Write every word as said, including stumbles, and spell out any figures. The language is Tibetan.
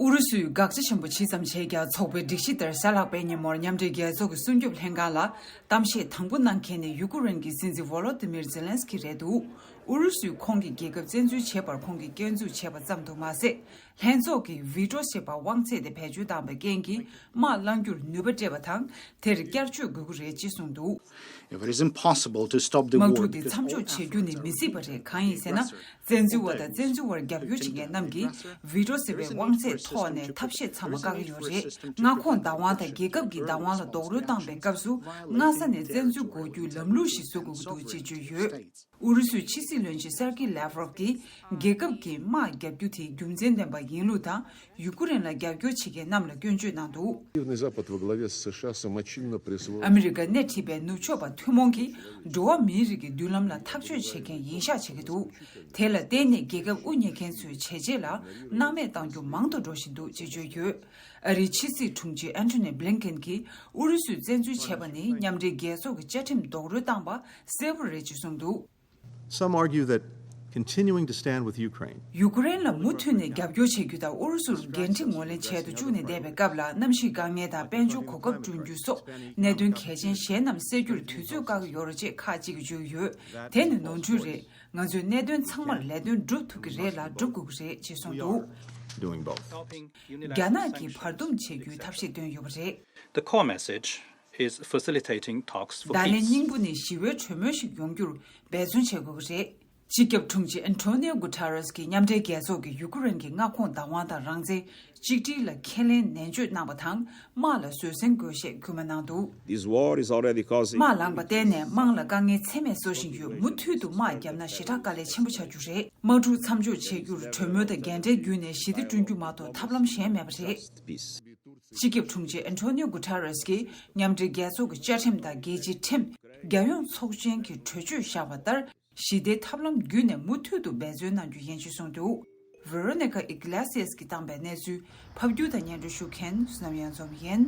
ཨུ་རུ་སུས་དགག་བྱ་ཆེན་པོ་ཇི་ཙམ་བྱས་ཀྱང་། ཚོགས་པའི་སྒྲིག་གཞི་ལྟར་གཟའ་ལྷག་པའི་ཉིན་མོར་མཉམ་འབྲེལ་རྒྱལ་ཚོགས་ཀྱི་སྲུང་སྐྱོབ་ལྷན་ཁང་ལ་གཏམ་བཤད་དང་པོ་གནང་མཁན་ནི་ཡུ་ཀུ་རེན་གྱི་སྲིད་འཛིན་ཝོ་ལོ་ཏི་མིར་ཛེ་ལན་སི་ཀི་རེད་འདུག་ཨུ་རུ་སུས་ཁོང་གི་རྒྱལ་ཁབ་བཙན་འཛུལ་བྱས་པར་ཁོང་གིས་སྐྱོན་འཛུགས་བྱས་པ་ཙམ་དུ་མ་ཟད། ལྷན་ཚོགས་ཀྱིས་ཝི་ཊོ་ཞེས་པ་དབང་ཚད་དེ་བེད་སྤྱོད་བཏང་བའི་རྐྱེན་གྱིས་དམག་བསླང་རྒྱུར་ནུས་པ་སྤྲད་པ་དང་། དེར་བསྐྱར་བཅོས་དགོས་ཀྱི་རེད་ཅེས་གསུངས་འདུག It is impossible to stop the དམག་འཁྲུག་འདི་མཚམས་འཇོག་བྱེད་རྒྱུ་ནི་མི་སྲིད་པ་རེད། གང་ཡིན་ཟེར་ན། བཙན་འཛུལ་བ་དང་བཙན་འཛུལ་བར་རྒྱབ་སྐྱོར་བྱེད་མཁན་རྣམས་ཀྱིས་ཝི་ཊོ་ཟེར་བའི་དབང་ཚད་ཐོག་ནས་ཐབས་ཤེས་ཚང་མ་བཀག་གི་ཡོད་རེད། མངའ་ཁོངས་བདག་དབང་དང་རྒྱལ་ཁབ་ཀྱི་བདག་དབང་ལ་རྡོག་རོལ་བཏང་བའི་སྐབས་སུ། སྔ་ས་ནས་བཙན་འཛུལ་འགོག་རྒྱུའི་ལམ་ལུགས་ཤིག་བཟོ་དགོས་ཀྱི་འདུག་ཅེས་བརྗོད་ཡོད། ཨུ་རུ་སུའི་ཕྱི་སྲིད་བློན་ཆེན་སེར་ཀི་ལེ་ཝ་རོབ་ཀྱིས་རྒྱལ་ཁབ་ཀྱི་དམག་བརྒྱབ་རྒྱུ་དེ་རྒྱུ་མཚན་ལྡན་པ་ཡིན་ལུགས་དང་། ཡུ་ཀེ་རེན་ལ་རྒྱབ་སྐྱོར་བྱེད་མཁན་རྣམས་ལ་སྐྱོན་བརྗོད་གནང་འདུག Активный Запад во главе с США самочинно присвоил ཨ་མི་རི་ཀ་སྣེ་ཁྲིད་པའི་ནུབ་ཕྱོགས་པ་ཐུན་མོང་གིས་འགྲོ་བ་མིའི་རིགས་ཀྱི་མདུན་ལམ་ལ་ཐག་གཅོད་བྱེད་མཁན་ཡིན་ཤག་བྱེད་ཀྱི་འདུག་དེ་ལ་བརྟེན་ནས་རྒྱལ་ཁབ་དབུ་བརྙེས་མཁན་ཚོའི་བྱས་རྗེས་ལ་སྣང་མེད་གཏང་རྒྱུ་མང་དུ་འགྲོ་བཞིན་འདུག་ཅེས་བརྗོད་ཡོད། ཨ་རིའི་ཕྱི་སྲིད་དྲུང་ཆེ་ཨན་ཐོ་ནི་བྷི་ལིན་ཀེན་གྱིས་ཨུ་རུ་སུས་བཙན་འཛུལ་བྱས་པ་ནི་མཉམ་འབྲེལ་རྒྱལ་ཚོགས་ཀྱི་བཅའ་ཁྲིམས་རྡོག་རོལ་བཏང་པ་གསལ་པོ་རེད་ཅེས་གསུངས་འདུག Some argue that continuing to stand with Ukraine ཡུ་ཀེ་རེན་ལ་མུ་མཐུད་ནས་རྒྱབ་སྐྱོར་བྱེད་རྒྱུ་དང་། ཨུ་རུ་སུར་འགན་འཁྲི་ངོས་ལེན་བྱས་དང་བཅུག་ནས་བསྡད་པའི་སྐབས་ལ། གནམ་གཤིས་དཀའ་ངལ་དང་དཔལ་འབྱོར་གོ་སྐབས་བསྐྲུན་རྒྱུ་སོགས་གནད་དོན་གལ་ཆེན་གཞན་རྣམས་སེལ་རྒྱུར་དུས་ཚོད་བཀག་གི་ཡོད་རེད་ཅེས་ཁག་ཅིག་གིས་བརྗོད་ཡོད། དེ་ནི་ནོར་འཁྲུལ་རེད། ང་ཚོས་གནད་དོན་ཚང་མར་ལས་དོན་སྒྲུབ་ཐུབ་ཀྱི་རེད་ལ་སྒྲུབ་དགོས་ཀྱི་རེད་ཅེས་གསུངས་འདུག Doing both. རྒྱ་ནག་གིས་བར་འདུམ་བྱེད་རྒྱུའི་ཐབས་ཤེས་བཏོན་ཡོད་པ་རེད། The core message is facilitating talks for peace. བརྡ་ལན་སྙིང་པོ་ནི་ཞི་བའི་གྲོས་མོལ་ཞིག་ཡོང་རྒྱུར་འབད་བརྩོན་བྱེད་དགོས་ཀྱི་རེད། སྤྱི་ཁྱབ་དྲུང་ཆེ་ཨན་ཐོ་ནིའོ་གུ་ཐ་རེས་ཀྱིས་མཉམ་འབྲེལ་རྒྱལ་ཚོགས་ཀྱི་ཡུ་ཀེ་རེན་གྱི་མངའ་ཁོངས་བདག་དབང་དང་རང་བཙན་གཅིག་སྒྲིལ་ལ་ཁས་ལེན་ནན་བརྗོད་གནང་བ་དང་། དམག་ལ་བཟོད་བསྲན་དགོས་ཞེས་སྐུལ་མ་གནང་འདུག This war is already causing དམག་ལངས་པ་བརྟེན་ནས་དམངས་ལ་དཀའ་ངལ་ཚད་མེད་བཟོ་བཞིན་ཡོད། མུ་མཐུད་དུ་དམག་བརྒྱབ་ན་ཞེ་དྲག་དཀའ་ལས་ཆེན་པོ་ཆགས་རྒྱུ་རེད། དམག་འཁྲུག་མཚམས་འཇོག་བྱེད་རྒྱུར་གྲོས་མོལ་དང་རྒན་གྲལ་བརྒྱུད་ནས་ཞི་བདེ་བསྐྲུན་རྒྱུ་མ་གཏོགས་ཐབས་ལམ་གཞན་མེད་པ་རེད། Peace. སྤྱི་ཁྱབ་དྲུང་ཆེ་ཨན་ཐོ་ནིའོ་གུ་ཐ་རེས་ཀྱིས་མཉམ་འབྲེལ་རྒྱལ་ཚོགས་ཀྱི་བཅའ་ཁྲིམས་དང་རྒྱལ་སྤྱིའི་ཁྲིམས། རྒྱལ་ཡོངས་ཚོགས་ཆེན་གྱི་གྲོས་ཆོད་བཞག་པ་ལྟར། ཞི་བདེའི་ཐབས་ལམ་བརྒྱུད་ནས་མུ་མཐུད་དུ་འབད་བརྩོན་གནང་རྒྱུ་ཡིན་ཞེས་གསུངས་འདུག Veronica Iglesias གྱིས་བཏང་པའི་གནས་ཚུལ་ཕབ་སྒྱུར་དང་སྙན་སྒྲོན་ཞུ་མཁན་བསོད་ནམས་གཡང་འཛོམས་ཡིན།